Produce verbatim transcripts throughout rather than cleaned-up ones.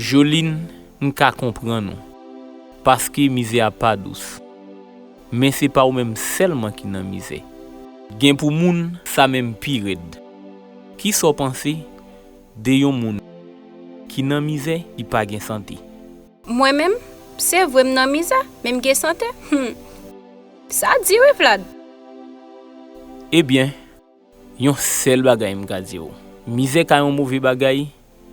Joline, m ka konprann ou, paske mizè a pa dous. Men se pa ou menm sèlman ki nan mizè. Gen pou moun, sa menm pi rèd. Kisa w panse de yon moun ki nan mizè, ki pa gen sante? Mwen menm, se vre m nan mizè, men m gen sante. Hum. Sa di wi, Vlad. Ebyen, yon sèl bagay m ka di w. Mizè ka yon move bagay,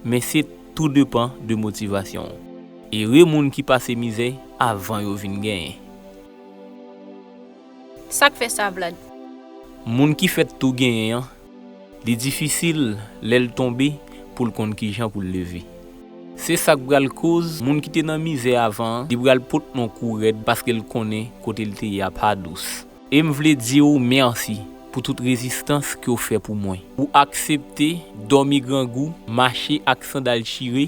men se tou depan de motivasyon w. Ere moun ki pase mizè avan yo vin genyen. Sa k fè sa, Vlad? Moun ki fèt tou genyen an, li difisil lè l tonbe pou l konn kijan pou l leve. Se sa k pral koz moun ki te nan mizè avan an, li pral pot yon kou rèd paske l konnen kote l te ye a pa dous. E m vle di w mèsi pou tout rezistans ke w fè pou mwen. Ou aksepte dòmi grangou, mache ak sandal chire,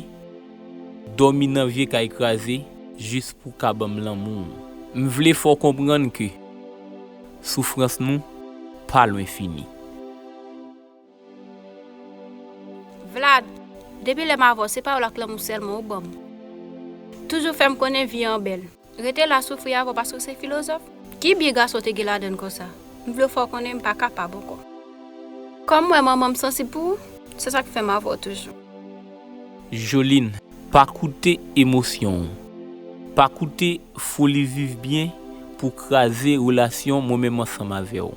dòmi nan vye kay kraze, jis pou w ka ban m lanmou w. M vle fè w konprann ke soufrans nou pa lwen fini. Vlad, depi lè m avè w, se pawòl ak lanmou sèlman ou ban m. Toujou fè m konnen vi an bèl. Rete la soufri avè w paske w se filozòf. Ki byen gason te gen ladann konsa? M vle w fè w konnen m pa kapab ankò. Kòm m wè manman m sansib pou ou, se sa k fè m avè w toujou. Joline, pa koute emosyon w. Pa koute foli viv byen pou kraze relasyon mwen menm ansanm avè w.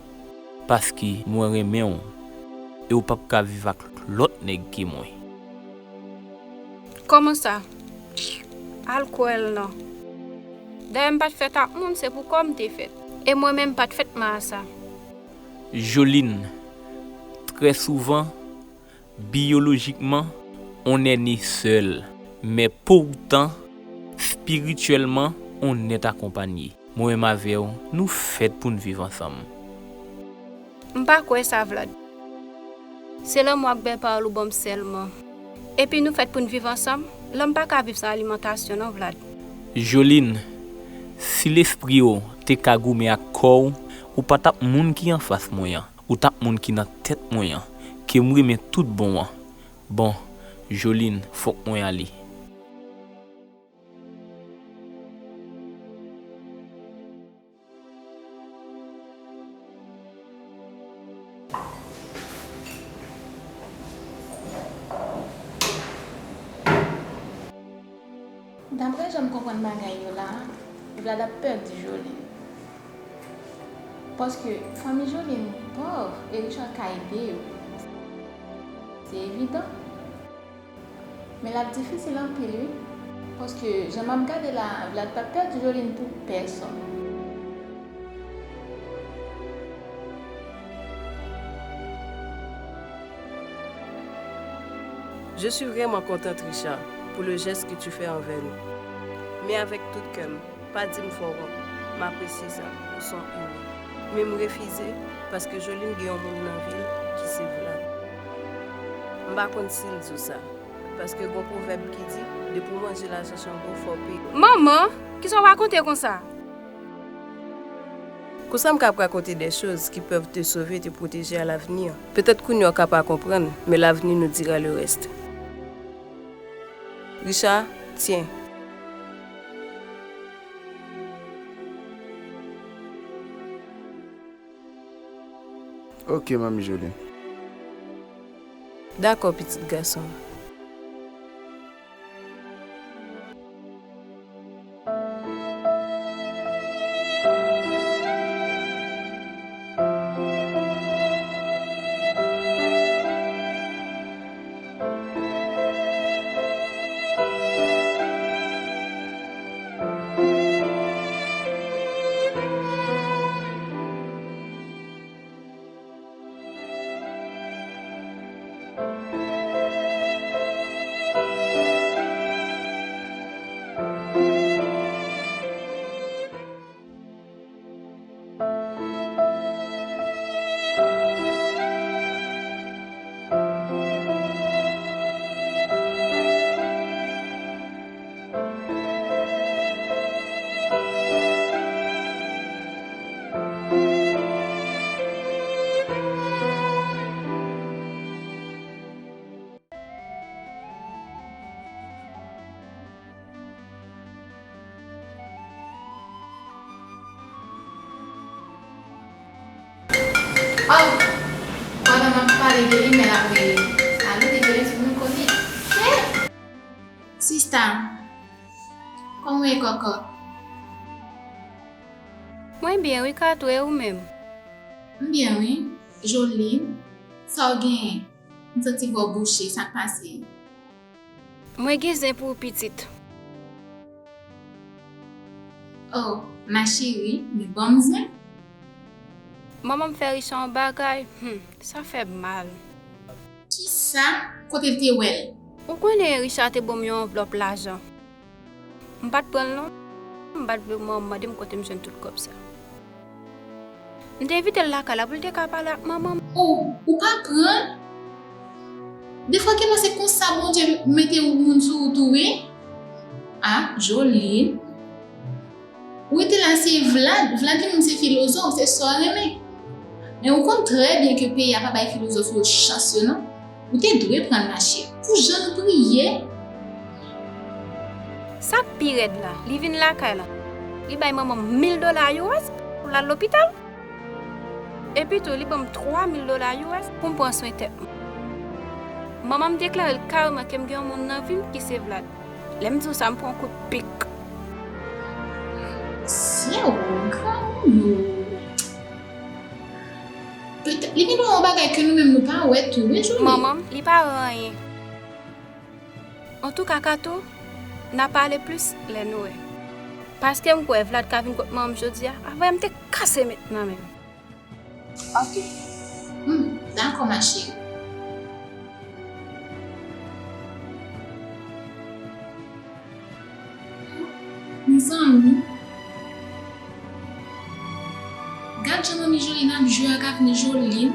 Paske mwen renmen w e w p ap ka viv ak lòt nèg ke mwen. Kòman sa? Al kwè l non. Dayè m pa t fèt ak moun, se pou kò m te fèt. E mwen menm m pa t fèt mal a sa. Joline, trè souvan, biyolojikman, on est né seul, men poutan, espirityèlman, on est accompagné. Mwen menm avè w, nou fèt pou n viv ansanm. M pa kwè sa, Vlad. Se lanmou ak bèl pawòl ou ban m sèlman. Epi nou fèt pou n viv ansanm, lòm pa ka viv san alimantasyon non, Vlad. Joline, si lespri w te ka goumen ak kò w, ou pa t ap moun ki anfas mwen an, ou t ap moun ki nan tèt mwen an, ke m renmen tout bon an. Bon, Joline, fòk mwen ale. Daprè jan m konprann bagay yo la, Vlad ap pèdi Joline. Paske fanmi Joline pòv e Richard ka ede yo. Se evidan. Men l ap difisil anpil wi, paske jan m ap gade la, Vlad p ap pèdi Joline pou pèsonn. Je suis vraiment contente, Richard, pour le geste que tu fais envers nous. Mais avec tout cœur, m, pa di m fè w wont, m apresye sa, ou se yon ero. Men m refize, paske Joline gen yon moun nan vi l ki se Vlad. M pa konn si l di w sa, paske gon pwovèb ki di, depi w manje lajan chango, fò w peye. Manman, kisa w rakonte konsa? Konsa m ka ap rakonte des choses qui peuvent te sauver, te protéger à l'avenir. Petèt kounye a w ka pa konprann, men l'avenir nous dira le reste. Richard, tiens. Ok, manmi Joline. Dakò, pitit gason m. Pale de li, men l ap rele. Alo, dezole, si nou konnen. Sista, kòman w ye, kòkò? Mwen byen wi, Kato, e ou menm? M byen wi. Joline, sa w genyen? M santi vwa w bouche, sa k pase? Mwen gen zen pou ou, pitit. Oh, ma chérie, men ban m zen. Manman m fè Richard yon bagay, hmm, sa fè m mal. Kisa? Kote l te wè l? Ou konnen Richard te ban m yon anvlòp lajan. M pa t pran l non. M pa t vle manman m mande m kote m jwenn tout kòb sa. M te envite l lakay la pou l te ka pale ak manman m. Oh, ou pa pran l? Defwa gen lè se konsa Bondye mete moun sou ou tou wi. Ah, Joline. Ou rete la, se Vlad. Vlad li menm se filozòf, se sa w renmen. Men ou konn trè byen ke peyi a pa bay filozòf yo chans yo non. Ou te dwe pran l, machè. Pou jan l priye. Sa k pi rèd la, li vin lakay la. Li bay manman m mil dola U S pou l al lopital. Epi tou, li ban m twa mil dola U S pou m pran swen tèt mwen. Manman m deklare l kareman ke m gen yon moun nan vi m ki se Vlad. Lè m di w sa, m pran yon kout pik. Sè w, granmoun ou. Petèt, li gen dwa yon bagay ke nou menm nou pa wè tou, wi, Jolie. Manman m, li pa wè anyen. Antouka, Kato, n a pale plis lè nou wè. Paske m kwè Vlad ka vin kot manman m jodi a, avè m te kase met nan men m. Ok. Hmm, dakò, ma chérie. Mezanmi. Gad jan manmi Joline ap jwe ak avni Joline.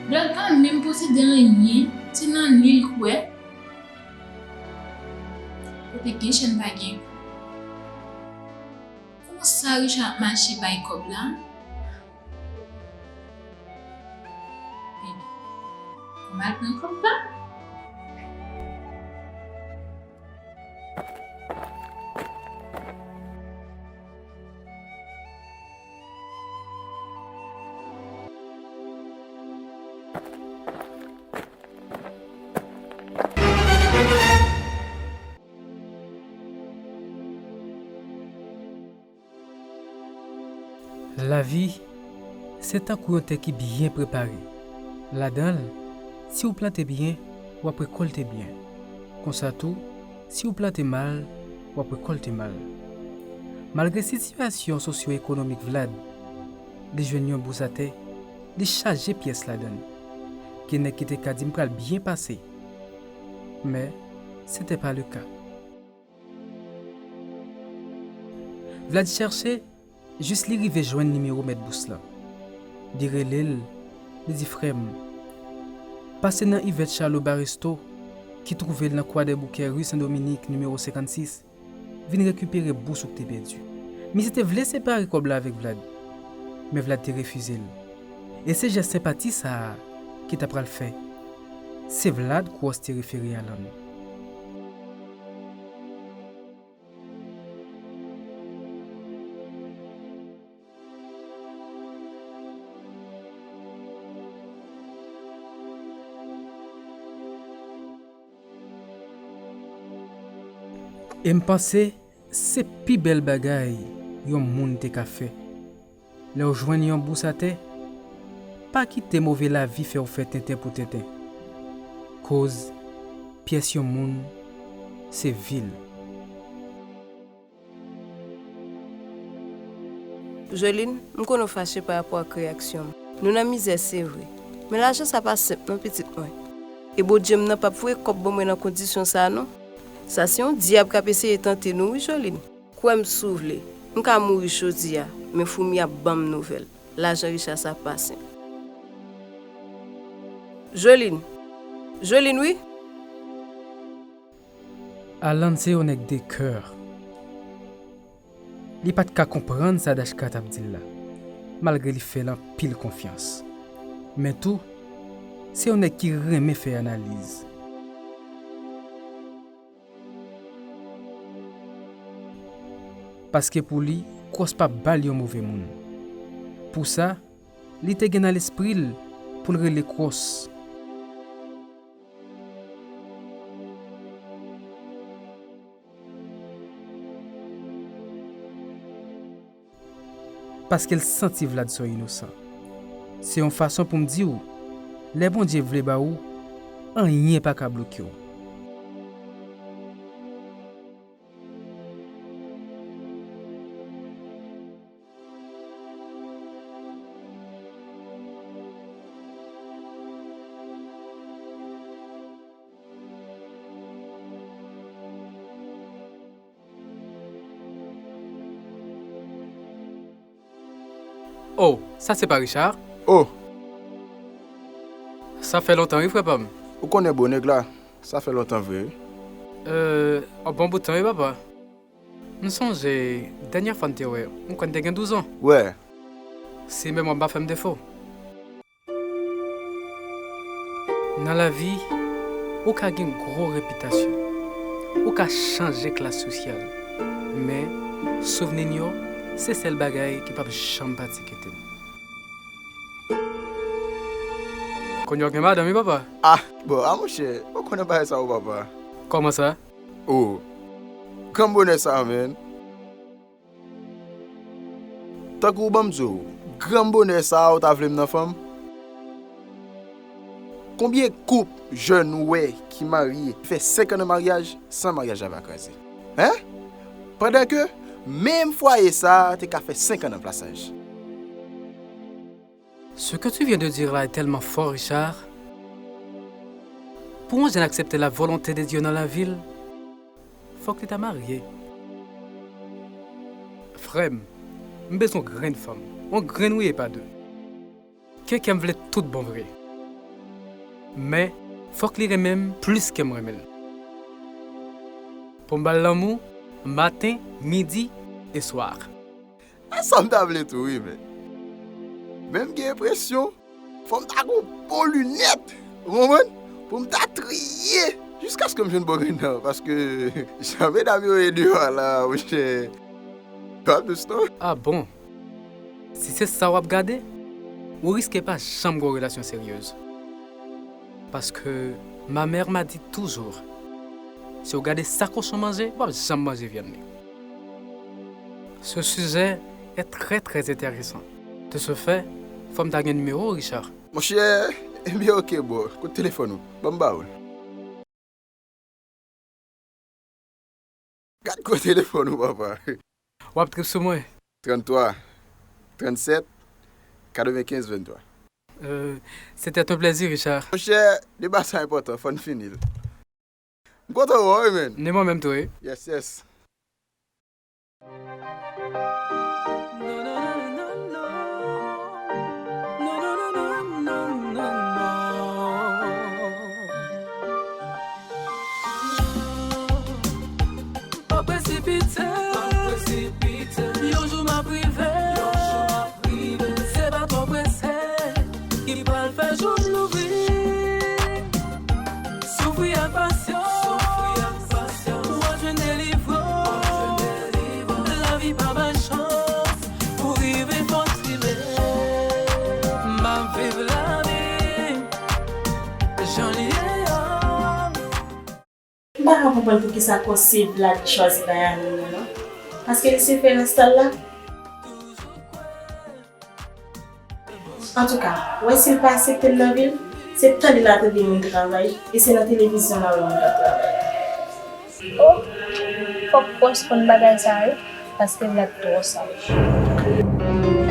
Blan pa menm posede anyen, se nan li l kwè. Kote gen chèn pa gen kou. Kòman sa Richard ap mache bay kòb la? Ebyen, m al pran kòb la. Lavi, se tankou yon tè ki byen prepare. Ladan l, si w plante byen, w ap rekòlte byen. Konsa tou, si w plante mal, w ap rekòlte mal. Malgre sitiyasyon sosyo-ekonomik Vlad, li jwenn yon bous atè, li chaje pyès ladan l. Gen nèg ki te ka di m pral byen pase. Men, se te pa le ka. Vlad chèche, jis li rive jwenn nimewo mèt bous lan. Li rele l, li di, "Frè m, pase nan Yvette Charlot Baresto, ki twouve l nan Kwadèboukè, ri Sen Dominik, nimewo senkannsis, vin rekipere bous ou k te pèdi." Misye te vle separe kòb la avèk Vlad, men Vlad te refize l. E se jès senpati sa a ki ta pral fè se Vlad Cross te refere a lan nou. E m panse se pi bèl bagay yon moun te ka fè. Lè w jwenn yon bous atè, pa kite move lavi fè w fè tenten pou tenten. Koz pyès yon moun, se vi l. Joline, m konnen w fache pa rapò ak reyaksyon m. Nou nan mizè, se vre. Men lajan sa pa senp non, pitit mwen. E Bondye m nan p ap voye kòb ban mwen nan kondisyon sa a non. Sa se yon dyab k ap eseye tante nou wi, Joline. Kwè m si w vle, m ka mouri jodi a, men foumi ap ban m nouvèl. Lajan Richard sa pa senp. Joline. Joline, wi. Alan se yon nèg de kè. Li pa t ka konprann sa Dachka t ap di l la, malgre li fè l anpil konfyans. Men tou, se yon nèg ki renmen fè analiz. Paske pou li, Cross p ap ba l yon move moun. Pou sa, li te gen nan lespri l pou l rele Cross. Paske l santi Vlad se yon inosan. Se yon fason pou m di w, lè Bondye vle ba ou, anyen pa ka bloke w. Oh, sa se pa Richard? Oh! Sa fè lontan wi, frè pa m. Ou konnen bo nèg la, sa fè lontan vre wi. Euh, yon bon bout tan wi, papa. M sonje, dènyè fwa n te wè, m kwè n te gen douz an. Wè. Si memwa m pa fè m defo. Nan lavi, ou ka gen gwo repitasyon, ou ka chanje klas sosyal, men souvni n yo, se sèl bagay ki p ap janm pati kite n. Kounye a w gen madanm wi, papa. Ah, bon, ah, monchè, ou konnen bagay sa yo, papa. Kòman sa? Oh, granm bonè sa, man. Tankou ban m di w, granm bonè sa a ou ta vle m nan fanm? Konbyen koup jèn ou wè ki marye, fè senk an nan maryaj, san maryaj la pa kraze? Hein? Pandan ke menm fwaye sa a te ka fè senk an nan plasaj. Ce que tu viens de dire là est tellement fort, Richard. Pou yon jèn aksepte la volonté de Dieu nan lavi l, fòk li ta marye. Frè m, m bezwen yon grenn fanm. Yon grenn wi e pa de. Ke kè m vle tout bon vre. Men, fòk li renmen m plis ke m renmen l. Pou m ba l lanmou, maten, midi e swa. A sa m ta vle tou wi, men. Men m gen enpresyon, fò m ta gon bon linèt, ou konprann? Pou m ta triye, jiskaske m jwenn bon grenn nan, paske jan medam yo ye deyò a la, monchè, pa dous non. Ah bon? Si se sa w ap gade, ou riske pa janm gon relasyon seryez. Paske ma mère m'a dit toujours, si w gade sa kochon manje, w ap janm manje vyann li. Ce sujet est très, très intéressant. De ce fait, fò m ta gen nimewo w, Richard. Monchè, ebyen, oke, bro. Kote telefòn ou? Ban m ba ou l. Gad gwo telefòn ou, papa. W ap trip sou mwen. Tranntwa, trannsèt, katrevenkenz, venntwa. Euh, c'était un plaisir, Richard. Monchè, deba sa enpòtan, fò n fini l. M kontan wè w wi, man. Ni mwen menm tou, wi. Yes, yes. Pa presipite. Yon jou m ap rive. Se pa twò prese ki pral fè jou m louvri. Soufri ak pasyans, w ap jwenn delivrans. Lavi pa bay chans pou rive fò tribe. M ap viv lavi jan l ye a. M pa ka konprann poukisa konseye Vlad chwazi Dayane nan non. Paske li se frè Rastal la? Antouka, w wè si l pa aksepte m nan vi l, se tande l ap tande moun travay, e se nan televizyon l ap wè moun k ap travay. Oh, fòk Pwòch konn bagay sa a wi, paske Vlad twò saj.